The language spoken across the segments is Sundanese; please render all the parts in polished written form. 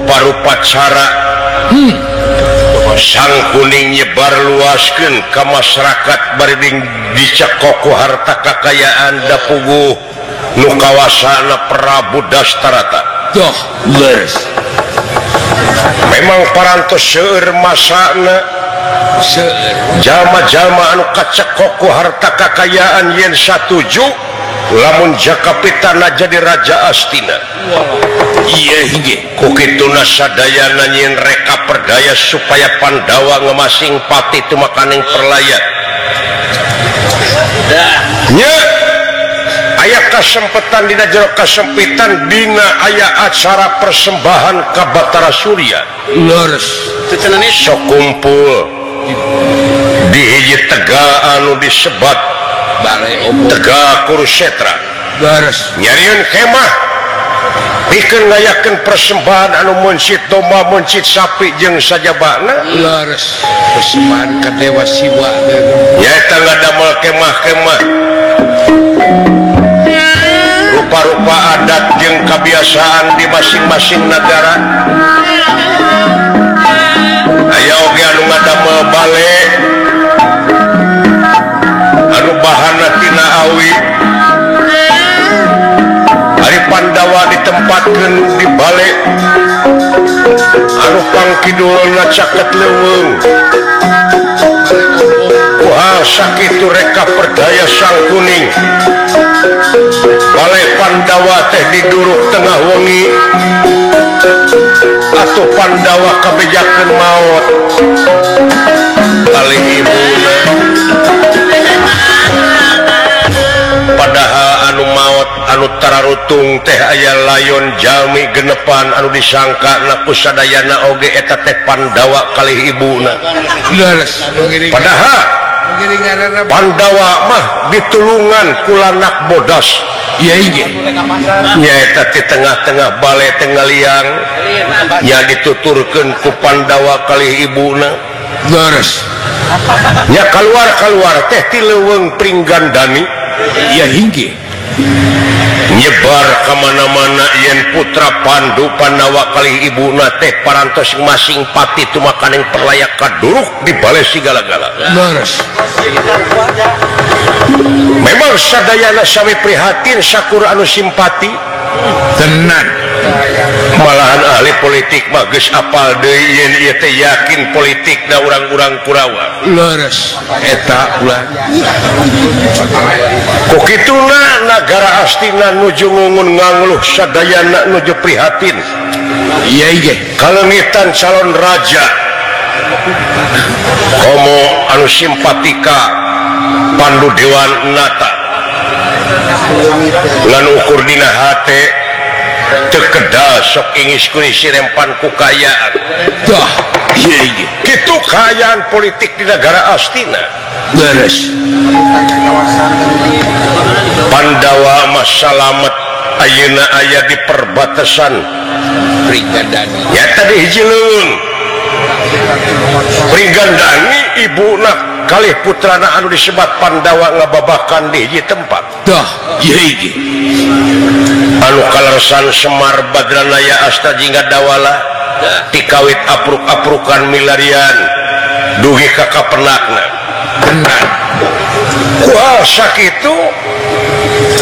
Rupa-rupa cara Sang Kuning nyebar luaskeun ka masyarakat bari dicekok ku harta kakayaan dapuguh nu kawasana Prabu Dastarata. Doh, leres. Memang parantos seueur masana seueur jalma-jalma anu kacekok ku harta kakayaan yen satuju lamun Jaka Pitana jadi raja Astina. Iya inggih. Ku kituna sadayana nyin reka perdaya supaya Pandawa ngemasing pati tumakaning perlaya. Nya aya kasempetan dina jero kasempitan dina aya acara persembahan ka Batara Surya. Leres. Sok kumpul di hiji tegal anu disebat Tegal Kurusetra. Leres. Nyarian kemah pikeun ngayakeun persembahan anu mencit domba mencit sapi jeung sajabana. Leres. Persembahan ka Dewa Siwa. Nyaeta ngadamel kemah-kemah rupa-rupa adat jeung kebiasaan di masing-masing negara. Aya oge anu ngadamel bale anu bahana tina awi. Ari Pandawa ditempatkeun di bale anu pangkidulna caket leuweung. Wah, sakitu reka perdaya Sang Kuning. Bale Pandawa teh diduruk tengah wengi atuh Pandawa kabejakeun maot kalih ibuna. Padahal anu maot anu tararutung teh aya layon jalmi genepan anu disangka na ku sadayana oge eta teh Pandawa kalih ibuna. Padahal Pandawa mah ditulungan ku lanak bodas. Iya inggih. Nyaeta di tengah-tengah bale tengah liang nya dituturkeun ku Pandawa kalih ibuna. Leres. Nya kaluar-kaluar teh ti leuweung Pringgandani. Iya inggih. Nyebar kemana-mana yen putra Pandu Pandawa kalih ibuna teh parantos masing pati tumakaning perlaya kaduruk di bale sigala-gala. Leres. Memang sadayana sami prihatin sakur anu simpati tenan. Malahan ahli politik mah geus apal deui yen ieu teh yakin politikna urang-urang Kurawa. Leres. Eta ulah. Ku kituna nagara Astina nuju ngungun ngangluh sadayana nuju prihatin. Iya inggih. Kalengitan calon raja komo anu simpatika Pandu Dewan Nata lan ukur dina hate teu kedal sok ingis kuisi rempan ku kaayaan. Dah, iya inggih. Kitu kaayaan politik di negara Astina. Leres. Pandawa mah salamet ayeuna aya di perbatasan Pringgandani. Nyata di hiji leuweung Pringgandani ibuna kalih putrana anu disebat Pandawa ngababakan di hiji tempat. Dah, iya inggih. Anu kalersan Semar Badranaya Asta jingga Dawala tikawit apruk-aprukan milarian dugi ka kapenakna. Benar. Wah, sakitu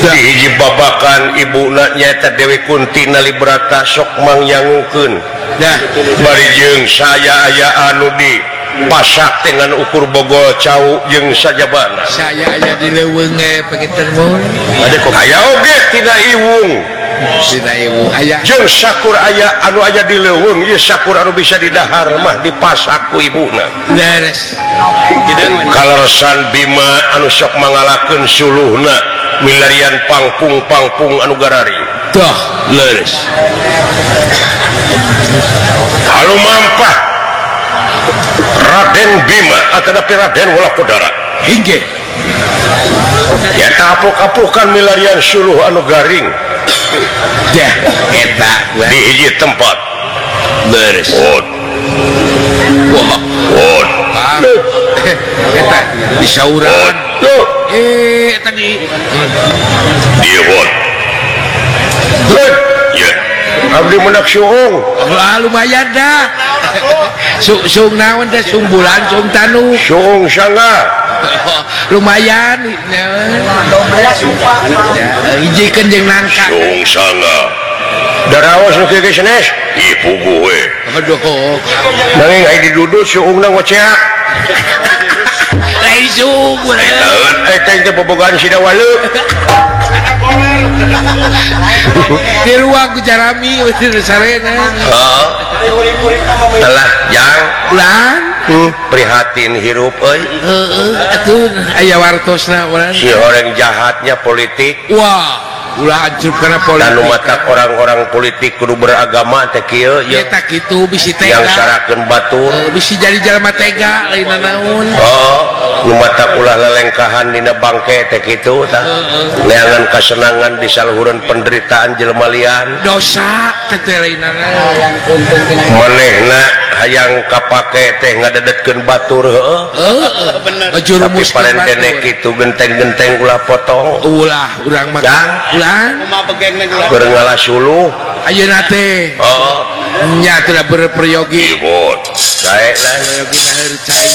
di hiji babakan ibuna nyaeta Dewi Kunti Nalibrata sok mangyangukeun. Dah, bari jeung saya aya anu di pasak dengan ukur bogol cau jeung sajabana. Saya aya di leuweung panginten mun. Aya oge tina iwung. Tina iwung aya. Jeung sakur aya anu aya di leuweung ieu sakur anu bisa didahar mah dipasak ku ibuna. Leres. Kaleresan Bima anu sok mangalakeun suluhna milarian pangpung-pangpung anu gararing. Dah, leres. Anu mampah Raden Bima atanapi Raden Walakodara. Inggih. Nyata apuk-apukan milarian suluh anu garing. Dah, eta di hiji tempat. Leres. Wah. Wah. Wah. Eta disauran. Eh, tadi. Dia wot. Ya. Abdi menak suung. Wah lumayan dah. Suung naon teh suung bulan suung tanu. Suung sangga. Lumayan. Hijikeun jeung nangka. Suung sangga. Daraos nu kieu sanes? Ih puguh we. Aduh. Nanging ai didudut suungna ngoceak. Lain suung eta teh bobogohan si Dawaleu. Di ruang jarami sarena. Heeh. Telah jang ulang prihatin hirup euy. Heeh, atuh aya wartosna urang. Si orang jahatnya politik. Wah, ulah hancur kana politik. Dan matak orang-orang politik kudu beragama teh kieu ye. Eta kitu bisi tega. Yang sarakeun batur. Bisi jadi jalma tega lain naon. Oh, nu matak ulah lelengkahan dina bangke teh kitu tah. Neangan kasenangan di saluhureun penderitaan jelema lian. Dosa teh lain naon. Manehna hayang kapake teh ngadedetkeun batur heueuh. Heeh, bener. Tapi parentene kitu genteng-genteng ulah potong. Ulah urang mah. Ulah keur ngalah suluh. Ayeuna teh. Heeh. Nya teh berperyogi. Ibot. Sae lah. Peryogi naheur cai.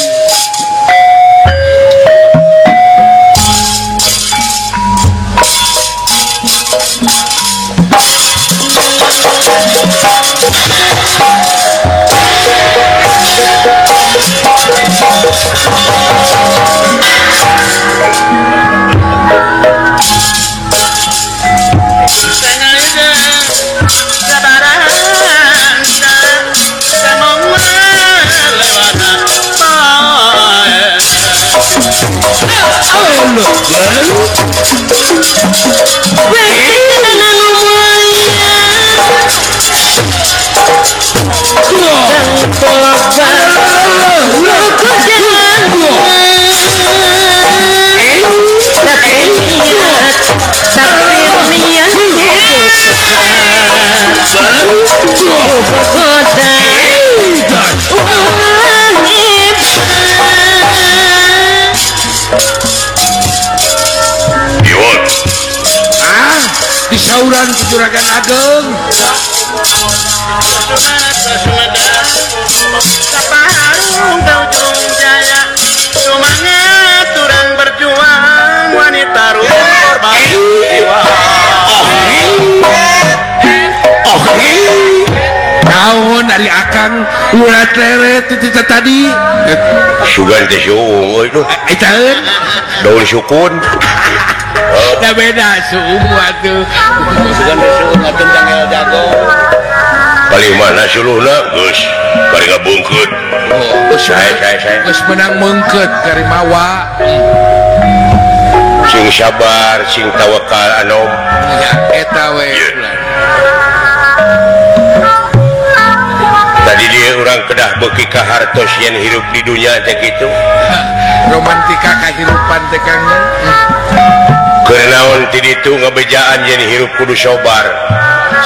Disauran ku Juragan Ageng. Saparung Ujung Jaya, semangat urang berjuang, wanita korban jiwa. Naon dari akang urat leret itu tadi. Sugan teh suung euy duh. Eta daun sukun. Da beda suung atuh. Sugan teh suung atuh jangel jago. Paling mana suluhna geus bari ngabungkeut. Oh, sae sae sae. Geus menang meungkeut kari mawa. Sing sabar, sing tawakal anom. Ya eta we. Tadi dia orang kedah beuki ka hartos yen hirup di dunia teh kitu. Romantika kahirupan teh Kang. Keur naon ti ditu ngabejaan yen hirup kudu sobar.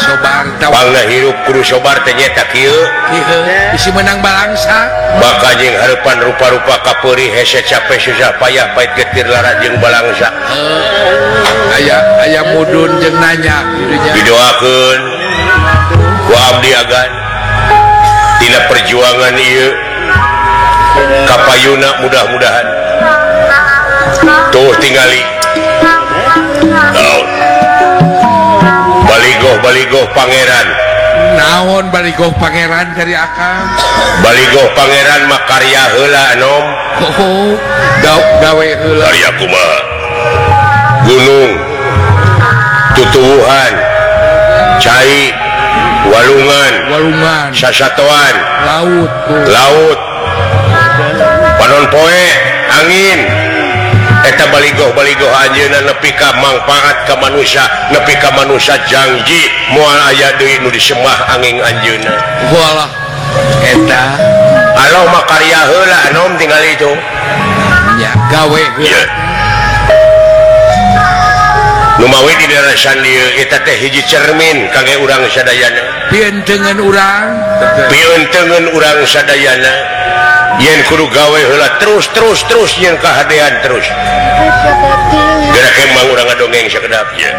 Sobar pangna hirup kudu sobar teh nyeta kieu. Kieu bisi menang balangsa. Baka jeung hareupan rupa-rupa kapeurih hese capek susah payah pait getir lara jeung balangsa. Aya aya mudun jeung nanya kitu. Didoakeun ku abdi agan tina perjuangan ieu kapayuna mudah-mudahan tuh tingali baligoh-baligoh pangeran naon baligoh pangeran dari akang baligoh pangeran mah karya heula anom. Oh, gawe heula karya kumaha gunung tutuwuhan cai walungan walungan sasatoan laut laut panon poe angin eta baligoh-baligoh anjeunna nepi ka mangpaat ka manusia nepi ka manusia janji moal aya deui nu disembah angin anjeunna. Walah eta aloh mah karya heula anom tingali itu nya gawe heula. Numawi di darasan dieu eta teh hiji cermin kangge urang sadayana. Pientengeun urang, pientengeun urang sadayana. Yen kudu gawe heula terus terus terus yen kahadean terus. Geura kembang urang ngadongeng sakedap ye.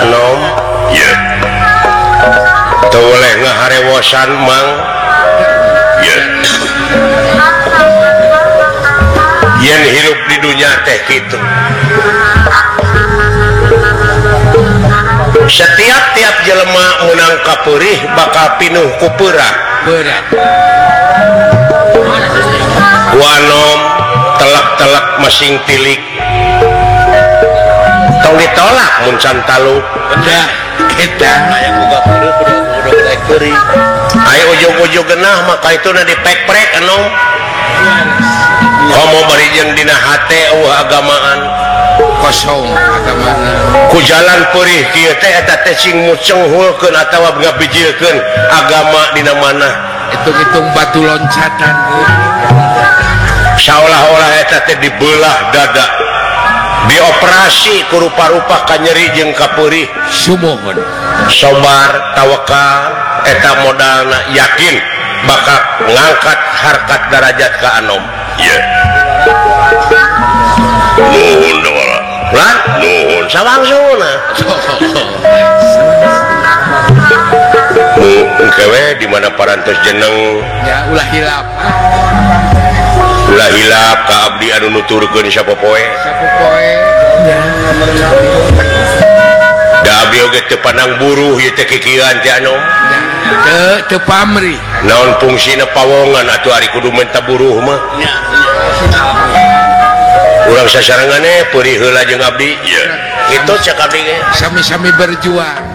Anom ye teu boleh ngaharewosan mang ye yen hirup di dunia teh kitu setiap tiap jelema meunang kapeurih bakal pinuh ku peurah ku anom telak-telak masing tilik tong ditolak mun can taluk udah kita aya boga peureuh kudu kudu peurih aya ujug-ujug geunah maka itu na dipek-prek anom komo bari jeung dina hate eueuh agamaan kosong agamana ku jalan peurih kieu teh eta teh sing mucenghulkeun atawa ngabijilkeun agama dina mana hitung-hitung batu loncatan saolah-olah eta teh dibelah dada dioperasi ku rupa-rupa kanyeri jeung kapeurih sumuhun sobar tawakal eta modalna yakin bakal ngangkat harkat darajat ka anom ye nuhun dawala lan nuhun sawangsuna engke di mana parantos jeneng ya ulah hilap ulah hilap ka abdi anu nuturkeun sapopoe sapopoe da abdi oge teu pandang buruh ieu teh kikieuan teh anu teu pamrih naon fungsina pawongan atuh ari kudu menta buruh mah urang sasarengan peurih heula jeung abdi ye kitu cek abdi ge sami-sami berjuang.